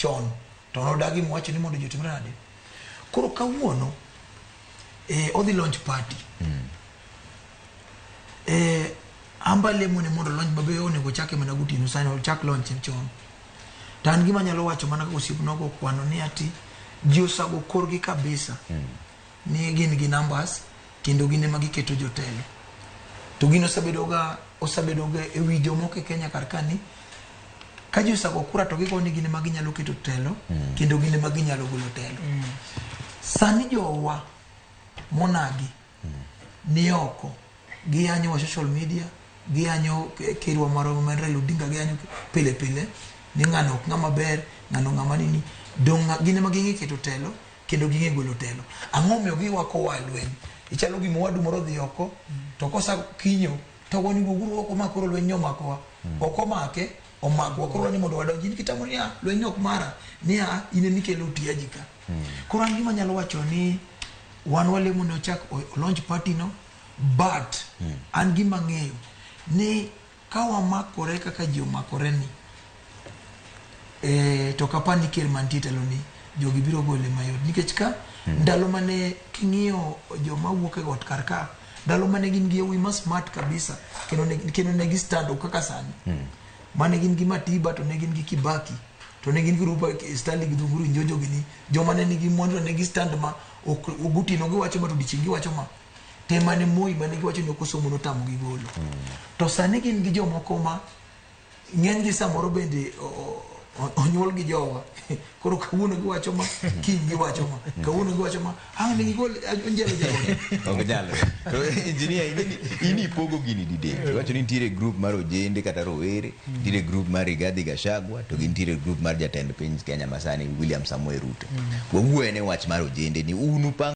chon to nodagi mowacho ni mondo ji otimre nade. Koro kawuono odhi launch party. Amba lemo ne mondo launch mabe onego chake mana gotieno sani ochak launch chon. To an gima anyalo wacho mana kaka osiepna ogo kwano ni ati ji osago korgi kabisa ni gin gi numbers kendo gin ema giketo jotelo. To gino osebedo ga e wi jomoko e Kenya kar ka ni ka ji osago kura to gigo ni gin ema ginyalo keto telo kendo gin ema ginyalo golo telo. Sani jowa monagi ni oko giyanyo wa social media, giyanyo kerwa marwa ma en Raila Odinga, giyanyo pile pile ni ng'ano ok ng'ama ber, ng'ano ng'ama nini. Dong' gin ema ging'e keto telo kendo ging'e golo telo. Ang'o omiyo giwako wa e lweny? Ichalo gima owadu moro odhi oko to kosa kinyo to ogoni wuoguru oko ma koro lweny ni omakowa. Ok omake, omakowa koro ni mondo wadonj. In kitamo niya lweny ni ok mara, niya in ema ikelo utiaji ka. Koro an gima anyalo wacho ni wan walemo ni ochak launch party no, but an gima ang'eyo ni ka wamakore kaka ji omakore ni to ok apar ni ker mantie e telo ni jogi biro gole mayot nikech ka ndalo mane king'iyo joma wuok e got kar ka ndalo mane gin gi yawuoyi ma smart kabisa kendo ne gi stand up kaka sani mane gin gi Matiba to ne gin gi Kibaki to ne gin gi Rupa Stanley gi Dhunguru Njonjo gini joma ne nigi mwandu to ne gi stand ma ok gotieno giwacho ma to odiochieng' giwacho ma te mane Moi mane giwacho ni ok osomo notamo gi golo. To sani gin gi jomoko ma ng'eny gi samoro bende onyuol gi jowa. Koro kawuono giwacho ma, kiny giwacho ma, kawuono giwacho ma, ang' ne gigol Onjelo Jagoda. Ok nyalre. To engineer, ing'eni in ipogo gini didek. Iwacho ni nitiere group mar ojende kata rowere, nitiere group mar Rigathi Gachagua, to gi nitiere group mar jatend piny Kenya masani William Samoei Ruto. Wawuoye ne wach mar ojende ni un upango